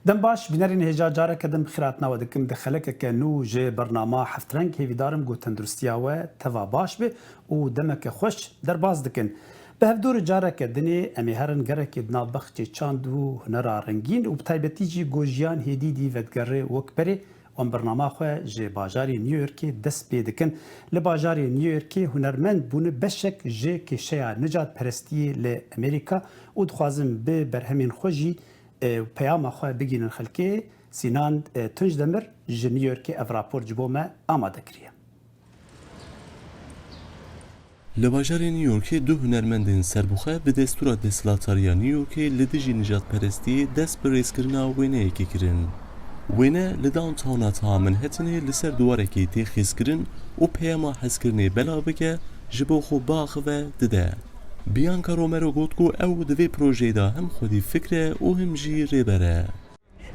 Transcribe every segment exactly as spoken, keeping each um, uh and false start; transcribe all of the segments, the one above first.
Dem baş, bînerên hêja careke din bi xêr hatina we dikim. Di xelekeke nû ji bernama Heftreng hêvîdarim ku tenduristiya we teva baş be û demeke xweş derbas dikin. Bi hevdû re careke dinê em ê herin gerekê di nav bexçê çand û hunera rengîn û bi taybetî jî ku jiyan hêdî dî vedigerê wek berê. Em bernama xwe ji bajarê New Yorkê dest pê dikin. Li bajarê New Yorkê hunermend bûne beşek ji kêşeya nijadperestiyê li Amerîka û dixwazin bi berhemên xwe jî, e, peyama xwe bigihînin xelkê. Sînan, e, Tunçdemir ji New Yorkê ev rapor ji bo me amade kiriye. Li bajarê New Yorkê du hunermendên serbixwe bi destûra desthilatdariya New Yorkê li dijî nijadperestiyê dest bi rêzkirina wêneyekê kirin. Wêne li downtowna taha Manhattanê li ser diwarekî tê xêzkirin û peyama hezkirinê belav bike ji bo xwe biaxive dide. Bianca Romero got ku ew di vê projeyê de hem xwedî fikr e û hem jî rêber e.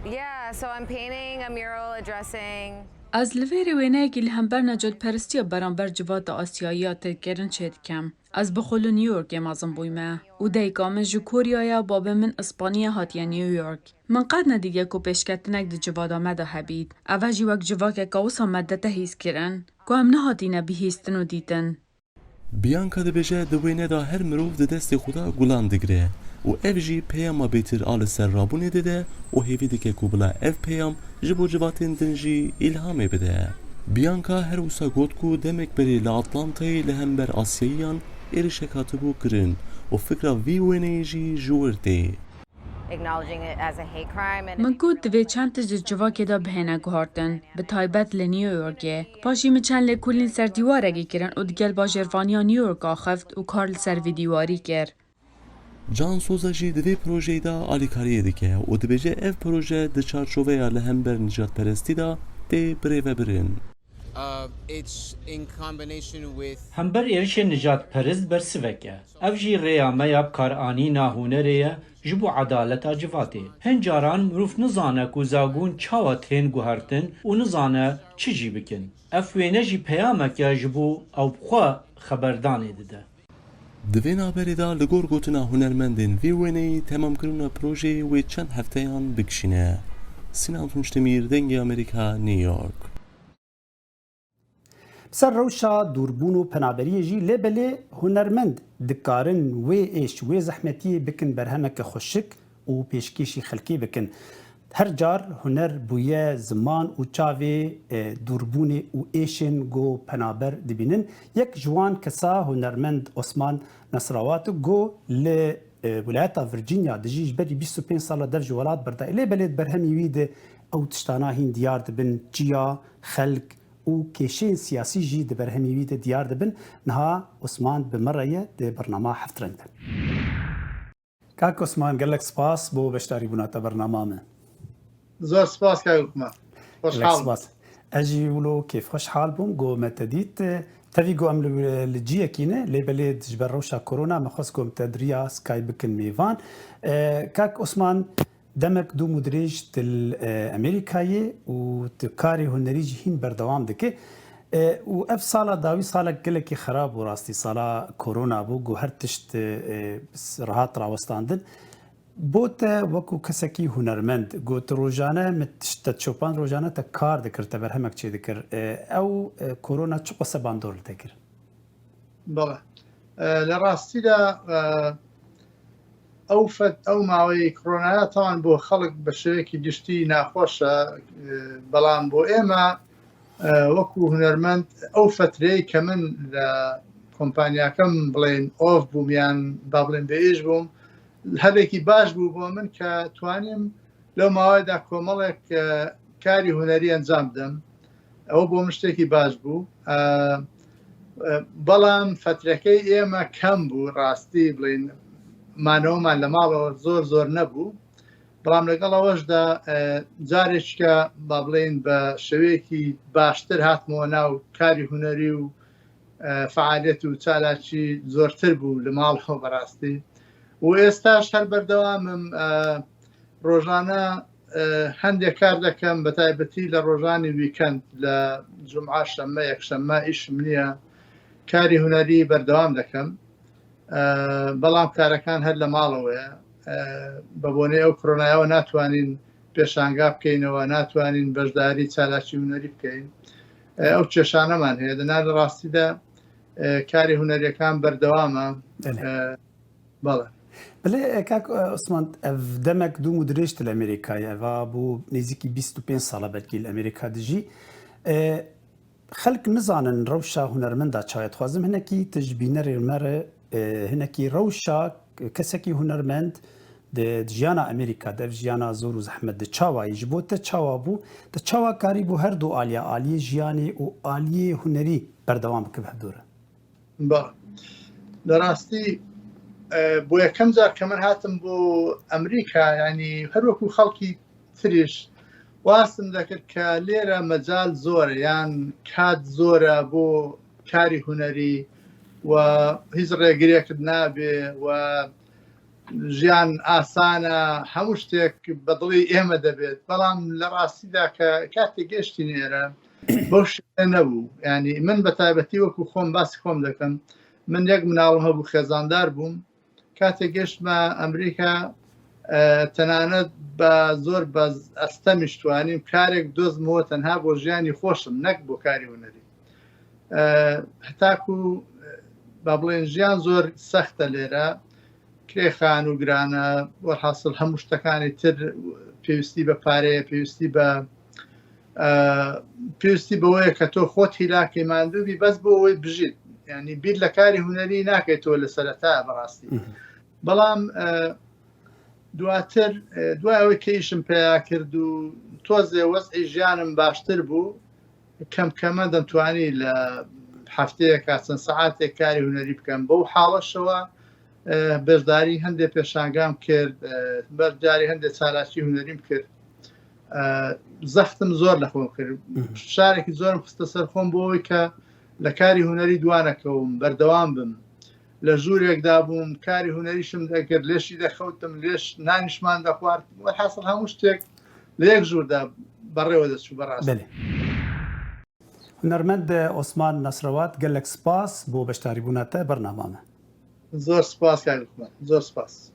Yeah, so I'm painting a mural addressing Ez li vêrê wêneyekî li hember nijadperestiya beramber civata Asyayiya têkirin çêdikim. Ez bi xwe li New Yorkê mezin bûyme û dayika min ji Koreya ye, babê min Îspaniya hatiye New York. Min qet nedîtiye ku pêşketinek di civata me de hebît. Ev e jî wek civakeka wisa me dete hîskirin ku em nehatîne bihîstin û dîtin. Bianca dibêje, di wêne de her mirov di destê xwe de gulan digire û ev jî peyama bêtir a li ser rabûnê dide û hêvî dike ku bila ev peyam ji bo civatên din jî îlhamê bide. Bianca her wisa got ku demek berê li Atlantayê li hember Asyayiyan êrişek hatibû kirin û fikra vî wêneyê jî ji wir tê. Acknowledging it as a hate crime and Min got divê çend tişt di civakê de bihêne guhartin, bi taybet li New Yorkê. Paşî min çend lêkolîn ser dîwarekî kirin û digel bajêrvaniya New York axivt û kar li ser vî dîwarî kir. Can Soza jî di vê projeyê de alîkariyê dike û dibêje ev proje di çarçoveya li hember nijadperestî de tê birêvebirin. Uh, it's in combination with Hember êrişên nijadperist bersivek e. Ev jî rêya me ya bikaranîna hunerê ye ji bo edaleta civatê. Hin caran mirov nizane ku zagûn çawa tên guhertin û nizane çi jî bikin. Ev wêne jî peyamek e ji bo ew bi xwe xeberdanê dide. Di vê navberê de li gor gotina hunermendên vî wêneyî temamkirina projeyê wê çend hefteyan bikişîne. Sinan Tunçdemîr, Dengê Amerîka, New York. Bi ser rewşa dûrbûn û penaberiyê jî lê belê hunermend dikarin wê êş, wê zehmetiyê bikin berhemeke xweşik û pêşkêşî xelkê bikin. Her car huner bûye ziman û çavê, e, dûrbûnê û êşên ku penaber dibînin. Yek ji wan kesa hunermend Osman Nasrawat ku li, e, wilayeta Virginia dijî, ji berî bîst û pênc sala dev ji welat berdayî. Lê belê di berhemî wî de ew tiştana hîn diyar dibin, çiya, xelk û kêşeyên siyasî jî di berhemî wî de diyar dibin. Niha Osman bi me re ye di bernama Heft Reng de. Kak Osman, gelek spas bo beşdarîbûna te bernama me. Zor spas kak Lukman. Gelek Xweşhal. Spas. Ez jî wilo kêfxweşhal bûm ku me te dît. Tevî ku em li, li ciyekî ne, lê belê ji ber rewşa korona me xwest ku em te di riya Skype bikin mêvan. E, Kak Osman, demek dûm û dirêj tu li, e, Amerîkayê û tu karê hunerî jî hîn berdewam dike. E, û ev sala dawî salek gelekî xerab bû rastî, sala korona bû, ku her tişt, e, s-, rehat rawestandin. Bo te wekû kesekî hunermend, ku tu rojane min tişt te çopand, rojane te kar dikir, te berhemek çêdikir. E, ew, e, korona çiqas bandor li te kir? Bele. E, li rastî de, e, ew fet-, ew maweyê koronaya tawan bo xelk bi şêwekî giştî naxweş e, e, belam bo ême, e, wekû hunermend ew fetreyê ke min li kompaniyake min bilên off bûm yan ba bilên bêêş bûm, helekî baş bû bo min ke twanîm Lewma wê de komelek, e, karî hunerî encam bidem. Ew bo min ştêkî baş bû. E, e, belam fetrekey ême kem bû, rastî bilên, maneweman li malê zor zor nebû. Belam legel ewij de, e, carêçke, ba bilên, bi şewêkî baştir hatime nav karî hunerî û, e, fealiyet û çalakî zortir bû li mal xwe berastî. Û êstaş her berdewam im, e, rojane, e, hindê kar dekem, bi taybetî li rojanî wîkend, li cuma, şeme, yekşeme îş min niye. Karî hunerî berdewam dekem. E, belam karekan her li malê ye. E, bi bonê ew koronaya we natwanîn پێشانگا بکەینەوە، ناتوانین بەشداری چالاکی هونەری بکەین. ئەو کێشانەمان هەیە، دەنا لە ڕاستیدا کاری هونەریەکان بەردەوامە. بەڵێ. بەڵێ، کاک ئۆسمان، ئەڤ دەمەک دوو مدرێژت لە ئەمریکایە، ئەڤا بوو نێزیکی بیست و پێنج ساڵە بەلکی لە ئەمریکا دژی. خەلک نزانن ڕەوشا هونەرمەندا چاوێ دخوازم هەنەکی تژبینەرێ مەرە، هەنەکی ڕەوشا کەسێکی هونەرمەند دە ژیانا ئەمریکا، دە ژیانا زۆر و زەحمەت دە چاوایی، ji bo te çawa bû؟ Te çawa karî bû her du aliya, aliyê jiyanê û aliyê hunerî berdewam bike bi hevdû re? Ba, li rastî, e, bo yekem car ke min hatim bo Emerîka, yanî her wekû xelkî tirîş wastim dekir ke lêre mecal zor e, yan kat zor e bo karî hunerî, we hîç rêgirêkit nabe, we jiyan asan e, hemû ştêk bi dilê ême de bêt. Belam li rastî de ke katê gêştîne êre, bew şêwê nebû. Yanî min bi taybetî wekû xwe min basî xwe min dikim. Min yek minalûm hebû, xêzandar bûm. Katê gêştime Emerîka, e, tenanet bi zor bi estemî ji twanîm karek doz min we tenha bo jiyanî xweşim, nek bo karî hunerî. E, heta ku, e, ba bilên jiyan zor sext e lêre. Kirê xanû giran e, welhasil hemû ştekanê tir pêwîstî be pareyê, pêwîstî be, e, pêwîstî be wê ke to xwe hîlakê mandû bî, bes bo wê bijît. Yanî bîr li karî hunerî nake to li sereta bi rastî. Belam, e, duatir, e, duaya wê ke îşim peya kir û tozê wez'î jiyanim baştir bû, kem keme dem twanî li hefteyeka çend saetê karî hunerî bikem. Bew haleşewa, e, beşdarî hindê pêşangam kir, e, beşdarî hindê çalakî hunerîm kir. E, zextim zor li xwe kir. Şarekî zor em xiste ser xwe bo wê ke li karî hunerî dua nekewim, berdewam bim. Li jûrêk dabûm, karî hunerî şim dekir, lêşî de xewtim, lêş nanîşman de xwart. Welhasil hemû ştêk li yek jûr de berêwe de çû berrast. Belê. Hunermend Osman Nasrawat, gelek spas bo beşdarîbûna te bernama me. Zor spas kak Lukman, zor spas.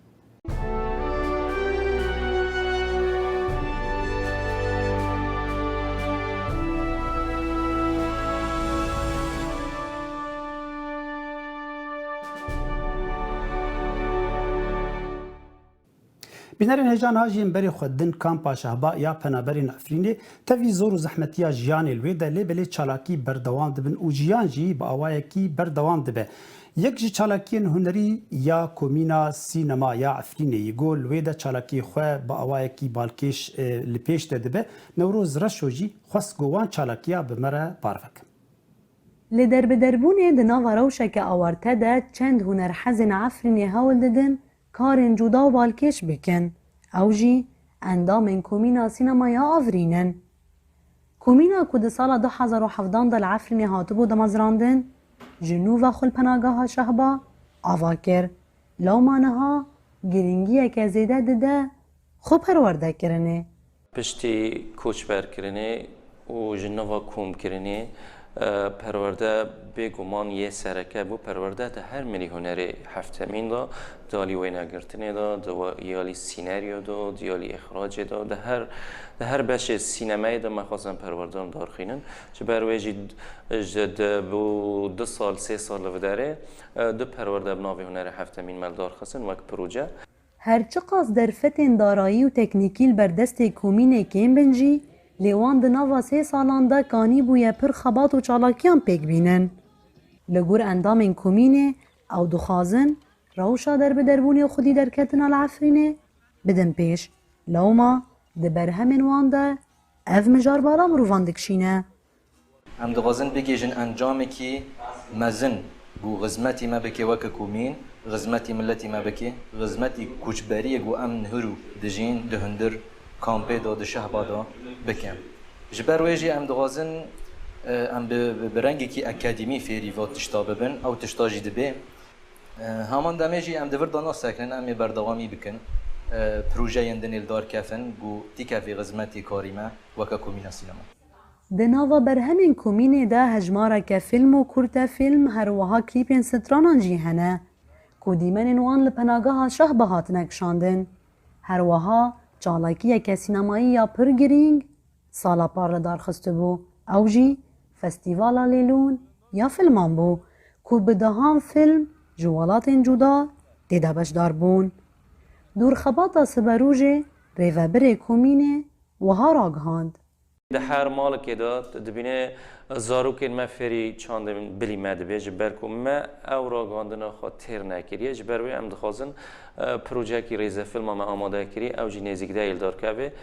Bînerên hêja niha jî yên berê xwe din kampa Şehba ya penaberên Efrînê tevî zor û zehmetiya jiyanê li wê de lê belê çalakî berdewam dibin û jiyan jî bi awayekî berdewam dibe. Yek ji çalakiyên hunerî ya Komîna Sînema ya Efrînê yî got li wê de çalakiyê xwe bi awayekî balkêş, e, li pêş de dibe. Newroz Reşo jî xwest ku wan çalakiya bi me re parve ke. Li derbiderbûnê di nava rewşeke awarte de çend hunerhezên Efrînê hewl didin karên cuda û balkêş bikin. Ew jî endamên Komîna Sînema ya Afrîn in. Komîna ku di sala du hezar û hevdan de li Efrînê hatibû damezrandin, ji nû ve xwe li penageha Şehba ava kir. Lewma niha girîngiyeke zêde dide xwe perwerdekirinê. Piştî koçberkirinê û ji nava komkirinê, e, perwerde bêguman yê sereke bû. Perwerde di her mirî hunerê heftemîn de, di alî wênegirtinê de, di wa-, yalî sîneryo de, di yalî îxracê de, di her, di her beşê sînemayê de me xwestin perwerdan darxînin. Ji ber wê jî ji di bo du sal, sê sal li viderê, e, du perwerde bi navê hunerê heftemîn me li dar xistin wek proje. Her çiqas derfetên darayî û teknîkî li ber destê komînê kêm bin jî, lê wan di nava sê salan de kanîbûye pir xebat û çalakiyan pêk bînin. Li gor endamên komînê, ew dixwazin rewşa derbiderbûnê û xwedî derketina li Efrînê bidin pêş. Lewma di berhemên wan de ev mijar bala mirovan dikişîne. Em dixwazin bigihîjin encamekî mezin ku xizmetî me bike weke komîn, xizmetî miletî me bike, xizmetî koçberiyê ku em nihiru dijîn di hundir kampê de, di şehba de bikin. Ji ber wê jî em dixwazin, e, em bi, bi, bi rengekî akademî fêrî va tişta bibin, ew tişta jî dibe. E, heman demê jî em di vir de nasekinin, em ê berdewamî bikin. E, projeyên din ê li dar kefin ku tîkevê xizmetê karî me weke komîna sînema. Di nava berhemên komînê de hejmareke fîlm û kurtefîlm, her wiha klîpên stranan jî hene, ku dîmenên wan li penageha Şehba hatine kişandin. Her wiha Çalakiyeke sînemayî ya pir girîng sala par li dar xistibû. Ew jî Festîvala Lêlûn ya filman bû, ku bi dehan film ji welatên cuda tê de beşdar bûn. Dûrxebata siberûjê rêvebirê komînê wiha ragihand. Di her malekê de tu dibîne zarokên me fêrî çandên bilî me dibe, ji ber ku me ew ragihandina xwe têr nekiriye. Ji ber wê em dixwazin, e, projeyekî rêzefilma me amade kirî, ew jî nêzîk de yê li dar keve.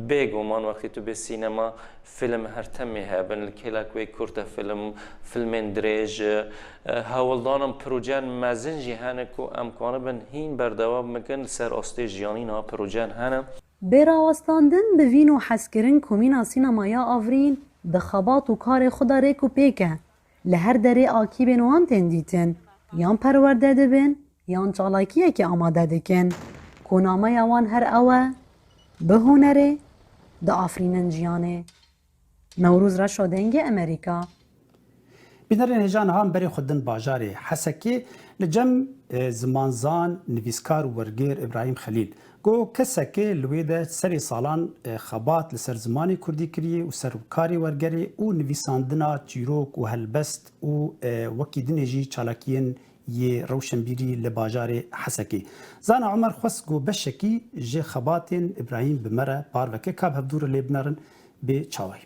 Bêguman wextê tu bê sînema, film her temê hebin, li kêlek wê kurte film, filmên dirêj, e, hewldanan projeyên mezin jî hene ku em kanibin hîn berdewam bikin li ser astê jiyanî niha projeyên hene. Bê rawestandin bi vîn û hezkirin Komîna Sînemaya Afrîn di xebat û karê xwe de rêk û pêk e. Li her derê akîbên wan tên dîtin, yan perwerde dibin, yan çalakiyekê amade dikin, ku nameya wan her ew e, bi hunerê diafrînin jiyanê. Newroz Reşo, Dengê Amerîka. Bînerên hêja niha em berê xwe din bajarê Hesekê. Li cem, e, zimanzan, nivîskar û wergêr Îbrahîm Xelîl got, kesek li wê de serê salan, e, xebat li ser zimanê kurdî kiriye û ser karê wergerê û nivîsandina çîrok û helbest û, e, wekî dinê jî çalakiyên yê rewşenbîrî li bajarê Hesekê. Zana Omer xwest ku beşekî ji xebatên Îbrahîm bi me re parve ke, ka bi hevdû re lê binerin bê çawayî.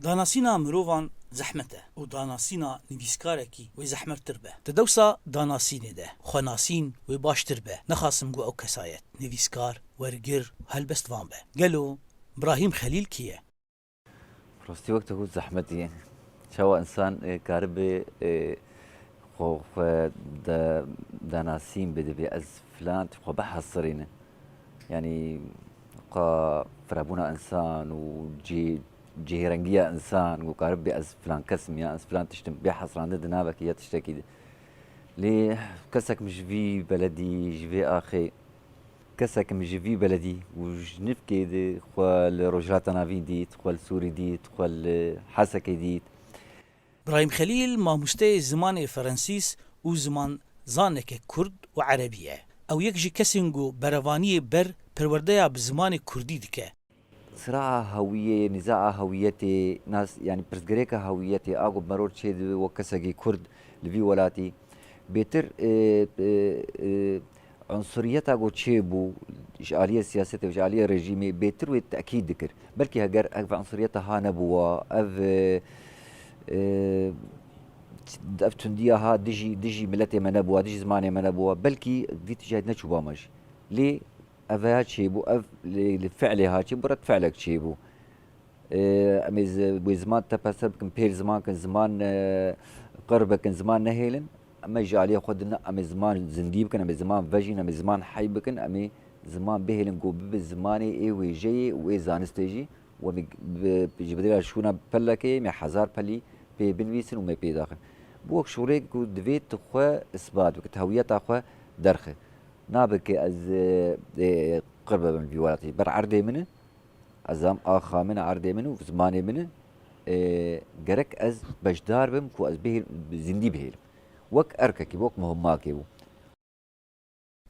Danasîna mirovan zehmet e û danasîna nivîskarekî wê zehmettir be. Di dewsa danasînê de xwenasîn wê baştir be. Nexasim ku ew kesayet, nivîskar, wergir, helbestvan be. Gelo Brahîm Xelîl kî ye? Rastî wek tu got zehmetî ye. Çawa însan, e, karibe, e, xwe, xwe de, danasîn bidibê, ez filan xwe bihesirînim. Yanî, ka firebûna însan û cê-, cihêrengiya însan, ku karibê ez filan kes im ya ez filan tişt im, bê hesirandin di navekî ya tiştekî de. Lê kesek min ji vî beledî, ji vê axê, kesek min ji vî beledî û ji nifkê de xwe li Rojhilata Navîn dît, xwe li Sûrî dît, xwe li Hesekê dît. Brahîm Xelîl mamosteyê zimanê Ferensîs û zimanzaneke Kurd û Erebî ye. Ew yek ji kesên ku berevaniyê ber perwerdeya bi zimanê Kurdî dike. Siraa hewiyê, nîzaa hewiyetê, nas-, yanî pirsgirêka hewiyetê, a ku meror çêdibe wek kesekî Kurd li vî welatî, bêtir, e, e, e, unsuriyeta ku çêbû ji aliyê siyasetê û ji aliyê rejîmê bêtir wê tekîd dikir. Belkî heger ev unsuriyeta ha nebûwa, ev, e, e, ev tundiya ha dijî, dijî miletê me nebûwa, dijî zimanê me nebûwa, belkî vî tijayî neçûba me jî. Lê ev ya çêbû, ev li, li fi'lê ha çêbû, red fi'lek çêbû. E, em ê zi-, wê ziman tepeser bikin, pêr ziman kin, ziman, e, qir bikin, ziman nehêlin. Em ê ji aliyê xwe din, em ê ziman zindî bikin, em ê ziman vejîn, em ê ziman hey bikin, em ê ziman bihêlin ku bibe zimanê ê wêjeyê û ê zanistê jî. Û em ê bi, ji bi dira şûna pelekê, em ê hezar pelî pê binivîsin û me pê daxin. Bi wek şûrê ku divê tu xwe isbat bike, tu hewiyeta xwe derxe. Nabe ke ez, e, e, qir bibim vî welatî. Ber erdê min e, ez am axa min e, erdê min û zimanê min e, e, gerek ez beşdar bim ku ez bihêl-, zindî bihêlim. Wek erkekî, wek muhimmakê bû.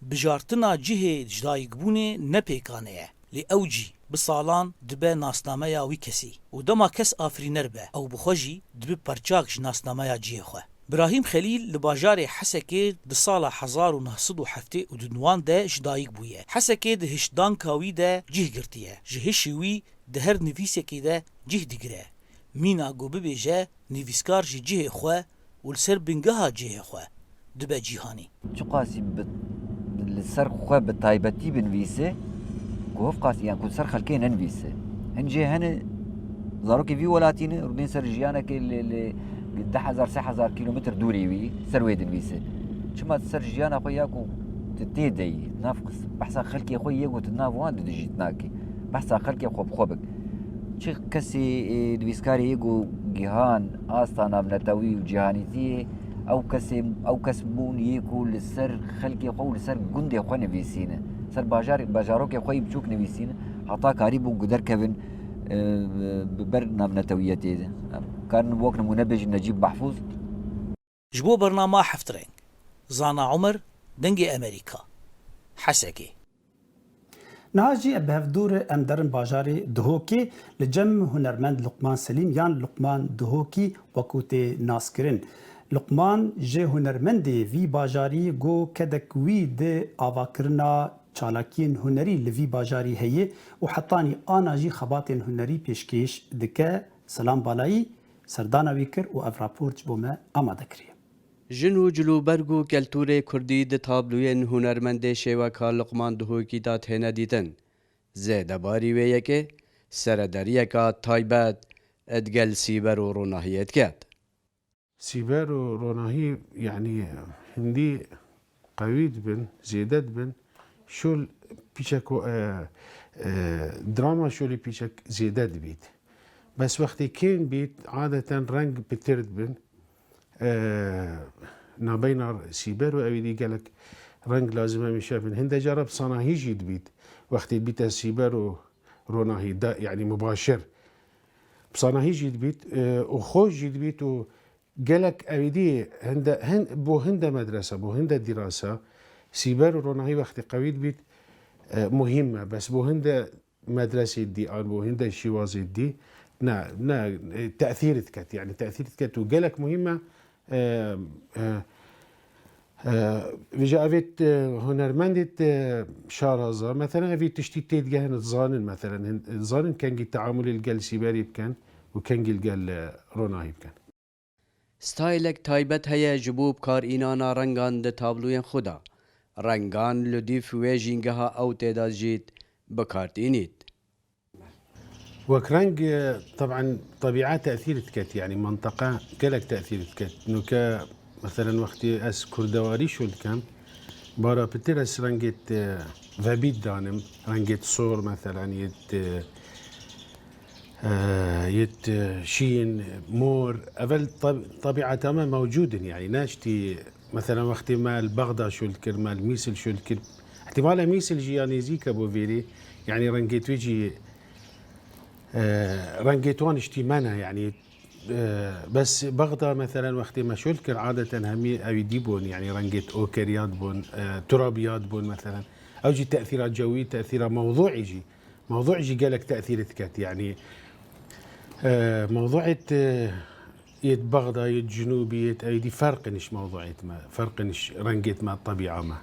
Bijartina cihê ji dayikbûnê ne pêkane ye, lê ew cî bi salan dibe nasnameya wî kesî û dema kes afirîner be, ew bi xwe jî dibe parçak ji nasnameya cihê xwe. Brahîm Xelîl li bajarê Hesekê di sala hezar û neh sed û heftê û du û neh de ji dayik bûye. Hesekê di hiştdanka wî de cih girtiye. Ji hişê wî di her nivîsekê de cih digire. Mîna ku bibêje, nivîskar ji cihê xwe û li ser bingeha cihê xwe dibe cîhanî. Çiqasî bi, li ser xwe bi taybetî binivîse, ku hevqasî, yan ku li ser xelkê nenivîse. Hin cihê hene zarokê vî welatî ne, rûdên ser jiyanekê li, li deh hezar, sê hezar kîlometr dûrî wî, ser wê dinivîse. Çima ser jiyana xwe ya ku tu tê de yî, nav qis-, behsa xelkê xwe yê ku tu nav wan didijît nakî. Behsa xelkê xwe bi xwe bik. Çi kesê, e, nivîskarê yê ku gihan asta navnetewî û cîhanîtiyê, ew kesê, ew kes bûn yê ku li ser xelkê xwe û li ser gundê xwe nivîsîne. Ser bajar, bajarokê xwe yî biçûk nivîsîne. Heta karîbûn ku derkevin, e, bi ber navnetewiyetê de. Em karin wek nimûne bêjin Necîb Mehfûz. Ji bo bernama Heft Reng, Zana Omer, Dengê Amerîka, Hesekê. Niha jî bi hevdûr em derin bajarê Duhokê, li cem hunermend Luqman Selîm yan Luqman Duhokî wekû tê naskirin. Luqman ji hunermendê vî bajarî go kedek wî di avakirina çalakiyên hunerî li vî bajarî heye û hetanî ana jî xebatên hunerî pêşkêş dike. Selam Balayî serdana wî kir û ev raport ji bo me amade kiriye. Jin û cilûberg û keltûrê kurdî di tabloyên hunermendê şêweka Luqman Duhokî de têne dîtin. Zêdebarî wê yekê seredariyeka taybet digel Sîber û Ronahiyê diket. Sîber û Ronahî, yanî, hindî qewî dibin, zêde dibin. Şol pîçek, e, e, drama şolî pîçek zêde dibît. Bes wextê kêm bît, adeten reng pitir dibin. E, nabeyna Sîber û ewî dî gelek reng lazim e hemîşe bin. Hinde cara bi sanahî jî dibît. Wextê bîte Sîber û Ronahî de, yanî mubaşir. Bi sanahî jî dibît, e, û xweş jî dibît û gelek ewî dî hinde, hin-, bo hinde medrese, bo hinde dîrasa, Sîber û Ronahî wextê qewî dibît, e, muhîm e. Bes bo hinde medresê dî an bo hinde şîwazê dî, ne, ne, e, tesîr diket, yanî tesîr diket û gelek muhîm e. E, e, e, vêca evê, e, hunermendê, e, şaraza, meselen evî tiştî têdigehin dizanin, meselen hin-, dizanin kengî teamulê li gel Sîberî bikin û kengî li gel, e, Ronahî bikin. Staylek taybet heye ji bo bikarînana rengan di tabloyên xwe de. Rengan li dîf wê jîngeha ew tê de jît bi kar tînît. Wek reng, e, teb'en tebîet tesîr diket, yanî menteqe gelek tesîr diket. Nuke, meselen, wextê ez kurdewarî şûl dikem, bara pitir ez rengê, e, vebît danim, rengê sor, meselen, yê, e, e, yê, e, şîn, mor. Evel tab-, tebîeta me mewcûd in, yanî ne ştî, meselen, wextê me li Bexda şûl dikir, me li Mîsil şûl dikir. Îhtîmale Mîsil jî ya nêzîk e bo vêrê, yanî rengê wê jî, e, rengê wan ştî me ne, yanî, e, bes Bexda, meselen, wextê me şûl dikir, adeten hemî ewî dî bûn, yanî rengê okeriyat bûn, e, turabiyat bûn, meselen. Ew jî tesîra cewî, tesîra mewdûî jî. Mewdû jî gelek tesîr diket, yanî, e, mewdûê, e, yê Bexda, yê Cinûbî, yê ewî dî ferq in ji mewdûê me, ferq in ji rengê me, tebîa me.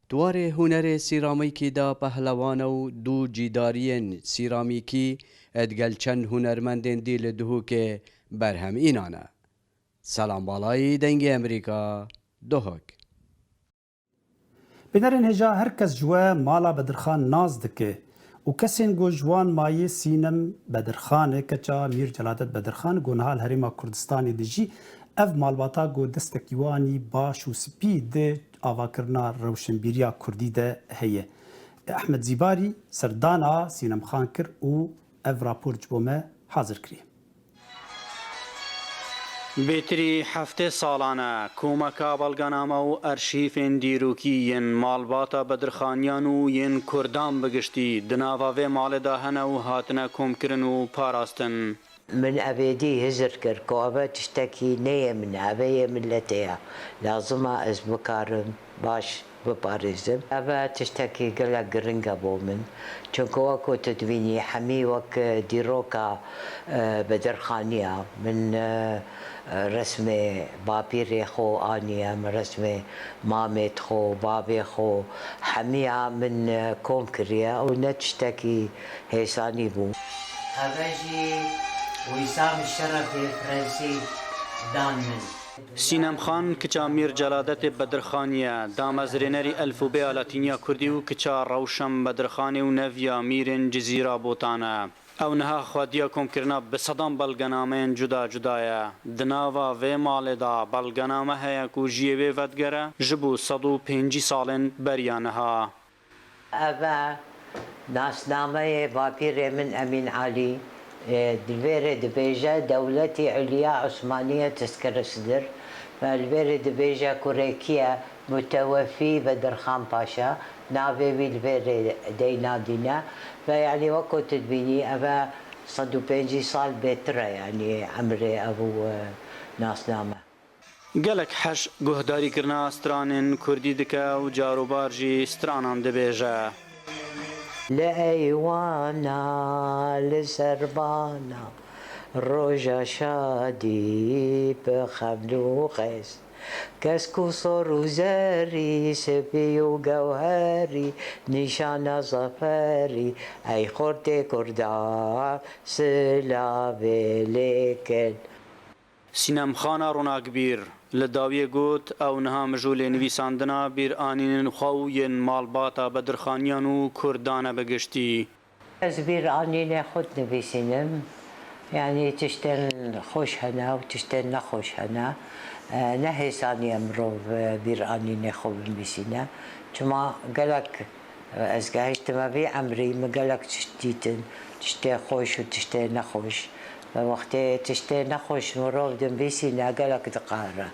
Di warê hunerê sîramîkî de pehlewan û du cîdariyên sîramîkî digel çend hunermendên dî li Duhokê berhem înan e. Selam Balayî, Dengê Emerîka, Duhok. Bînerên hêja, her kes ji we mala Bedirxan nas dike û kesên ku ji wan mayê Sînem Bedirxan e, keça Mîr Celadet Bedirxan, ku niha li Herêma Kurdistanê dijî, ev malbata ku destekî wanî baş û spî di avakirina rewşenbîriya kurdî de heye. Ehmed Zîbarî serdana Sînem Xan kir û ev rapor ji bo me hazir kiriye. Bêtirî heftê salan e komeka belgename û arşîvên dîrokî yên malbata Bedirxaniyan û yên Kurdan bi giştî di nava vê malê de hene û hatine komkirin û parastin. Min evêdî hizir kir ku eve tiştekî ne yê min e, eve yê miletê ye. Lazim e ez bikarim baş biparêzim. Ev e tiştekî gelek giring e bo min. Çunku wek ku tu dibînî, hemî wek, e, dîroka, e, Bedirxanî ye. Min, e, e, resmê bapîrê xwe aniye, min resmê mamê xwe, bavê xwe, hemiya min, e, kom kiriye. Ew ne tiştekî hêsanî bû. Ev e jî wisa min şerefê prensî dan min. Sînem Xan, kiça Mîr Celadetê Bedirxanî ye, damezrênerî elfûbeya latîniya kurdî û kiça Rewşen Bedirxanê û neviya Mîrên Cizîra Botan e. Ew niha xwediya komkirina bi sedan belgenameyên cuda cuda ye. Di nava vê malê de belgename heye ku jiyê wê vedigere ji bo sed û pêncî salên beriya niha. Ev e nasnameyê bapîrê min Emîn Elî, e, li vê rê dibêje, Dewletî Ulya Osmaniye Tiskiristdir. Ve li vê rê dibêje kurê kî ye, mutewefî Bedirxan Paşa, navê wî li vê rê deyna dîne. Ve yanî wek ku tu dibînî, ev e sed û pêncî sal bêtir e, yanî emrê ev û, e, nasname. Gelek hej guhdarîkirina stranên kurdî dike û carobar jî stranan dibêje. Li eywana, li serbana, roja şadî bi xemlû qez. Kes ku sor û zerî, spî û gewherî, nîşana zaferî, ey xortê Kurdan, silavê lê kin. Sînemxana Ronakbîr li dawiyê got, ew niha mijûlê nivîsandina bîranînên xwe û yên malbata Bedirxaniyan û Kurdan e bi giştî. Ez bîranînê xwe dinivîsînim. Yanî tiştên xweş hene û tiştên nexweş hene. E, ne hêsanî ye mirov, e, bîranînê xwe binivîsîne. Çima gelek, e, ez gehiştime vî emrî, min gelek tişt dîtin, tiştê xweş û tiştê nexweş. Ve wextê tiştê nexweş mirov dinivîsîne, gelek diqehire.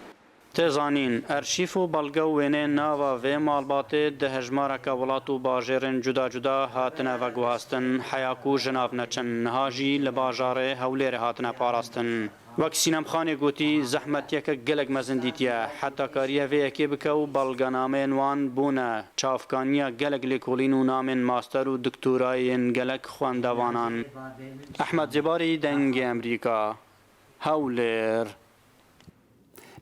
Tê zanîn, erşîf û belge û wêneyên nava vê malbatê di hejmareke welat û bajêrên cuda cuda hatine veguhastin, heya ku ji nav neçin, niha jî li bajarê Hewlêrê hatine parastin. Wek Sînemxanê gotî, zehmetiyeke gelek mezin dîtiye. Heta kariye vê yekê bike û belgenameyên wan bûne çavkaniya gelek lêkolîn û namên master û doktorayê yên gelek xwendevanan. Ehmed Zêbarî, Dengê Emerîka, Hewlêr.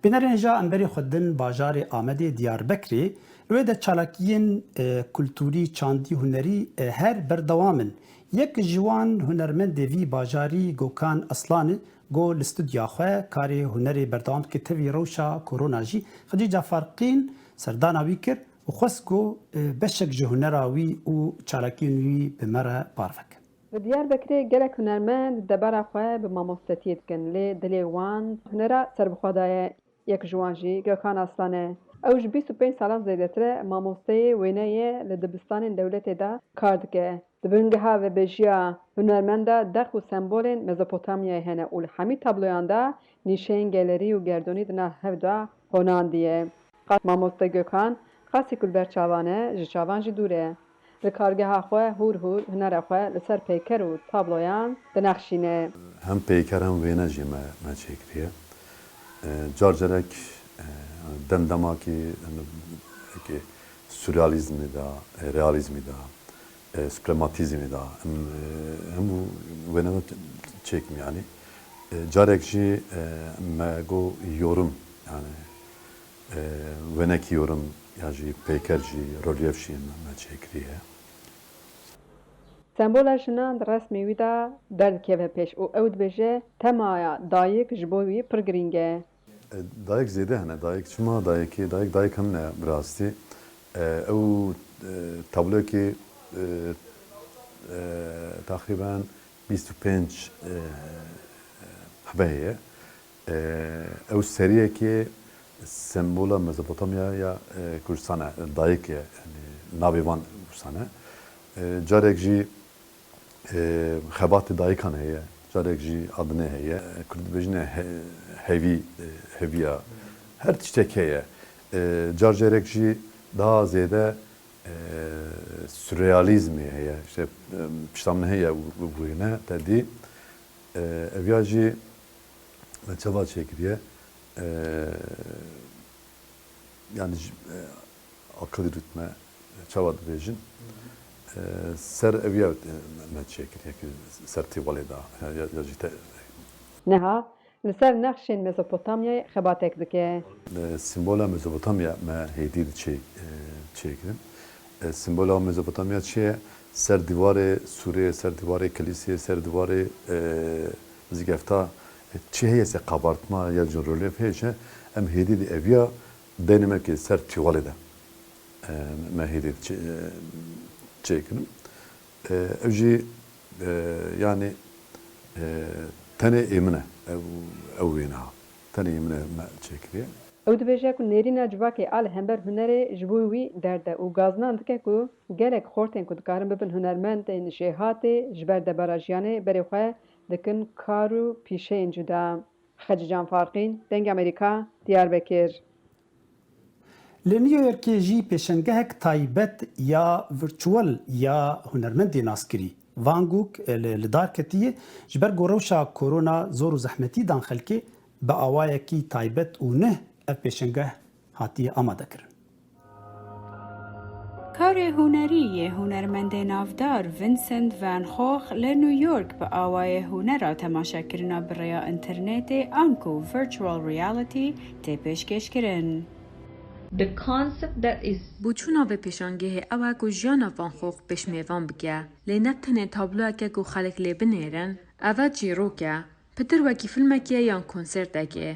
Bînerên hêja em berî xwe din bajarê Amedê Diyarbekirê, li wê de çalakiyên, e, kultûrî, çandî, hunerî, e, her berdewam in. Yek ji wan hunermendê vî bajarî Gokan Aslan e, go li studya xwe karê hunerê berdewam dike, tevî rewşa korona jî. Xecî Cafarqîn serdana wî kir û xwest ku, e, beşek ji hunera wî û çalakiyên wî bi me re parve ke. Li Diyarbekirê gelek hunermend debara xwe bi mamostetiyê dikin, lê dilê wan hunera serbixwe de ye. Yek ji wan jî Gökhan Aslan e. Ew ji bîst û pênc salan zêdetir e mamosteyê wêne ye, li dibistanên dewletê de kar dike. Di bingeha vebêjiya hunermend de dex û sembolên Mezopotamyayê hene û li hemî tabloyan de nîşeyên gelerî û gerdonî di nav hev de honandiye. Qas mamoste Gökhan qasî ku li ber çavan e, ji çavan jî dûr e. Li kargeha xwe hûr hûr hunera xwe li ser peyker û tabloyan dinexşîne. Hem peyker hem wêne jî me, me çêkiriye. E, car carek, e, dem demakî, e, wekî surrealîzmî de, e, realîzmî de, e, suprematîzmî de, em, e, hemû wêne çêkim yanî. E, carek jî, e, me got yorum, yanî, e, wênekî yorum ya jî peyker jî, relyef jî me, me çêkiriye. Sembola jinan di resmê wî de derdikeve pêş û ew dibêje, temaya dayik ji bo wî pir girîng e. E, dayik zêde hene, dayik çima dayikê, dayik, dayik hemine bi rastî. E, ew, e, tablokê, e, e, teqrîben bîst û pênc, e, hebe heye. E, ew seriyekê sembola Mezopotamya ya, e, Kurdistan e, dayik e, yanî navê van Kurdistan e. E, carek jî, e, xebatê dayikan heye, carek jî adine heye. Kurd dibêjine he-, hevî, e, heviya. Her tiştek heye. E, car carek jî daha zêde, e, surrealîzmê heye. İşte, e, pişta min heye û, û bûyne te dî. E, ev ya jî me çava çêkiriye. E, yanî ji, e, akilî rût me çawa dibêjin. E, ser ev ya, e, me çêkiriye ki ser tîwalê da. Ya, ya, ya jî te- Niha li ser nexşên Mezopotamyayê xebatek dike. E, simbola Mezopotamya me hêdî di çê, e, çêkirin. E, simbola Mezopotamya çi ye? Ser dîwarê sûrê, ser dîwarê kilîsê, ser dîwarê, e, zîgefta, e, çi heye se kabartma ya jî relyef heye, em hêdî di eviya deynê me ki ser tîwalê de, e, me hêdî çê-, e, çêkirin. E, ev jî, e, yanî, e, tenê ê min e, ew, ew wêne ha. Tenê ê min e me çêkiriye. Ew dibêje ku nêrîna civakê a li hember hunerê ji bo wî derd e û gazinan dike ku gelek xortên ku dikarin bibin hunermendên jêhatê ji ber debara jiyanê berê xwe dikin kar û pîşeyên cuda. Xecîcan Farqîn, Dengê Amerîka, Diyarbekir. Li New Yorkê jî pêşengehek taybet ya virtual ya hunermendê naskirî, Van Gogh, li, li dar ketiye, ji ber ku rewşa korona zor û zehmetî dan xelkê, bi awayekî taybet û nuh ev pêşengeh hatiye amadekirin. Karê hunerî yê hunermendê navdar Vincent van Gogh li New York bi awayê hunera temaşekirina bi rêya înternetê anku virtual reality tê pêşkêşkirin. The concept that is Boçûna vê pêşangehê ew e ku jiyana Van Gogh pêşmêvan bike. Lê ne tenê tabloyeke ku xelk lê binêrin, ev e çîrok e. Pitir wekî filmekê yan konsertekê.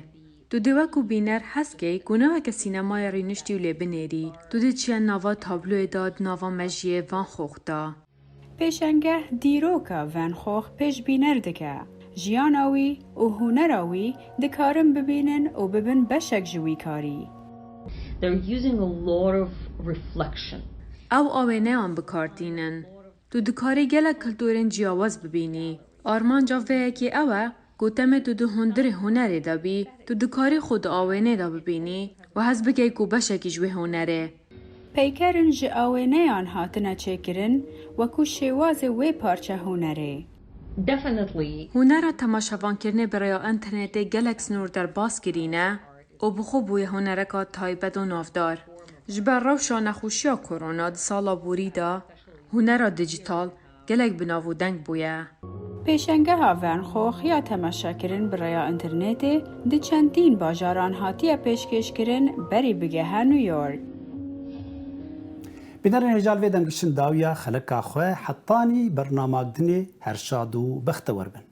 Tu dê wekû bîner hez key ku ne weke sînemayê rîniştî û lê binêrî. Tu dê çiye nava tabloyê de, di nava mejiyê Van Gogh de. Pêşengeh dîroka Van Gogh pêşbîner dike. Jiyana wî û hunera wî dikarin bibînin û bibin beşek ji wî karî. They're using a lot of reflection. Ew awêneyan bi kar tînin. Tu dikarî gelek kulturên ciyawaz bibînî. Armanca vê yekê ew e ku temê tu di hundirê hunerê de bî, tu dikarî xwe di awênê de bibînî û hez bikey ku beşekî ji wê hunerê. Peykerin ji awêneyan hatine çêkirin wekû şêwazê wê parçe hunerê. Definitely. Hunera temaşevankirinê bi rêya înternetê gelek sinûr derbas kirîne û bi xwe bûye hunereka taybet û navdar. Ji ber rewşa nexweşiya korona di sala borî de, hunera dîjîtal gelek bi nav û deng bûye. Pêşengeha Van Gogh ya temaşekirin bi rêya înternetê di çendîn bajaran hatiye pêşkêşkirin berî bigehe New York. Bînerên hêja li vê demgişin dawiya xeleka xwe hetanî bernama dinê her şad û bextewar bin.